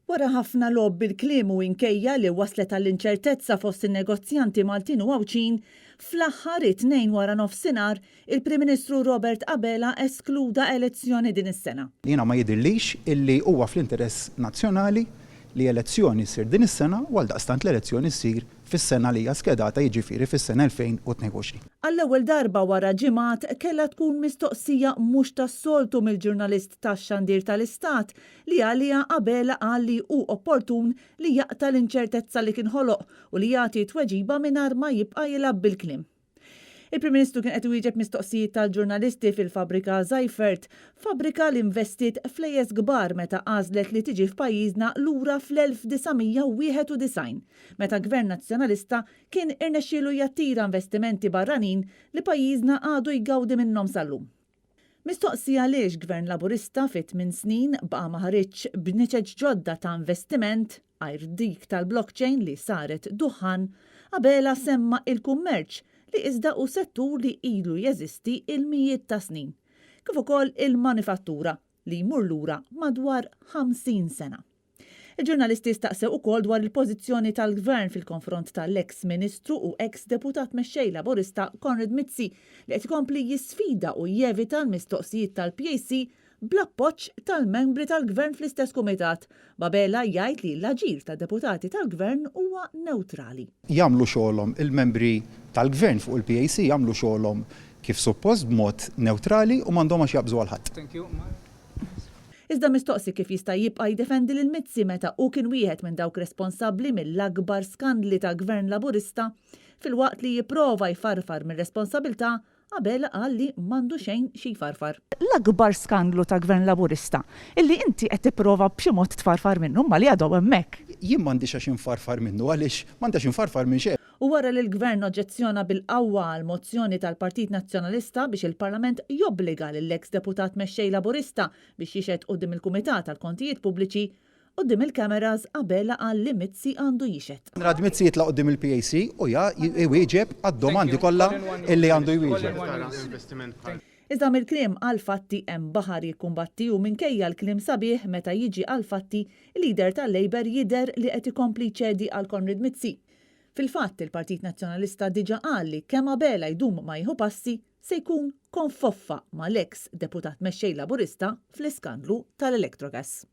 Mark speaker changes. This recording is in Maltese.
Speaker 1: Wara ħafna logħob bil-kliem u inkejja li wasslet għall-inċertezza fost in-negozjanti Maltin u Għawdxin, fl-aħħar it-Tnejn waranofsinhar, il-Prim Ministru Robert Abela eskluda elezzjoni din is-sena.
Speaker 2: Jiena ma jidhirlix illi huwa fl-interess nazzjonali li elezzjoni ssir din is-sena u għaldaqstant l-elezzjoni ssir fis-sena li hija skedata jiġifieri fis-sena 2022.
Speaker 1: Għall-ewwel darba wara ġimgħat kellha tkun mistoqsija mhux tas-soltu mill-ġurnalist tax-xandir tal-Istat li għaliha Abela qal li hu opportun li jaqta' l-inċertezza li kien ħoloq u li jagħti tweġiba mingħajr ma jibqa' jilgħab bil-kliem. Il-Prim Ministru kien qed iwieġeb mistoqsijiet tal-ġurnalisti fil-fabbrika Seifert, fabbrika li investiet flejjes kbar meta għażlet li tiġi f'pajjiżna lura fl-1991, meta Gvern Nazzjonalista kien irnexxielu jattira investimenti barranin li pajjiżna għadu jgawdi minnhom sal-lum. Mistoqsi għaliex Gvern Laburista fi tminn snin baqa' ma ħariġx b'niċeċ ġodda ta' investiment għajr dik tal-blockchain li saret duħħan, Abela semma il-kummerċ li iżda hu settur li ilu jeżisti il-mijiet ta' snin, kif ukoll il-manifattura li jmur lura madwar 50 sena. Il-ġurnalisti staqsew ukoll dwar il-pożizzjoni tal-Gvern fil-konfront tal-eks Ministru u eks Deputat Mexxej Laburista Konrad Mizzi li qed ikompli jisfida u jevita l-mistoqsijiet tal-PAC bl-appoġġ tal-membri tal-Gvern fl-istess kumitat, b'Abela jgħid li l-aġir tad-deputati tal-Gvern huwa newtrali.
Speaker 2: Jagħmlu xogħolhom il-membri tal-Gvern fuq il-PAC jagħmlu xogħolhom kif suppost b'mod newtrali u m'għandhom għax jaqbżu għal ħadd.
Speaker 1: Iżda mistoqsi kif jista' jibqa' jiddefendi lil Mizzi meta hu kien wieħed minn dawk responsabbli mill-akbar skandli ta' Gvern Laburista, filwaqt li jipprova jfarfar mir-responsabilità, Abela qal li m'għandu xejn xi jfarfar. L-akbar skandlu ta' Gvern Laburista illi inti qed tipprova b'xi mod tfarfar minnu imma li għadhom hemmhekk.
Speaker 2: Jien m'għandix għax infarfar minnu għaliex m'għandi għax infarfar minn xejn.
Speaker 1: U wara li l-Gvern oġġezzjona bil-qawwa għall-mozzjoni tal-Partit Nazzjonalista biex il-Parlament jobbliga lill-eks Deputat Mexxej Laburista biex jixhed quddiem il-Kumitat għall-Kontijiet Pubbliċi, quddiem il-cameras Abela qal li Mizzi għandu jixhed.
Speaker 2: Konrad Mizzi jitla' quddiem il-PAC u jwieġeb għad-domandi kollha li għandu jwieġeb.
Speaker 1: Iżda mill-kliem għall-fatti hemm baħar jikkumbatti u minkejja l-kliem sabiħ meta jiġi għall-fatti, il-leader tal-Labour jidher li qed ikompli jċedi għal Konrad Mizzi. Fil-fatt, il-Partit Nazzjonalista diġà qal li kemm Abela jdum ma jieħu passi, se jkun konfoffa mal-eks Deputat Mexxej Laburista fl-iskandlu tal-Electrogas.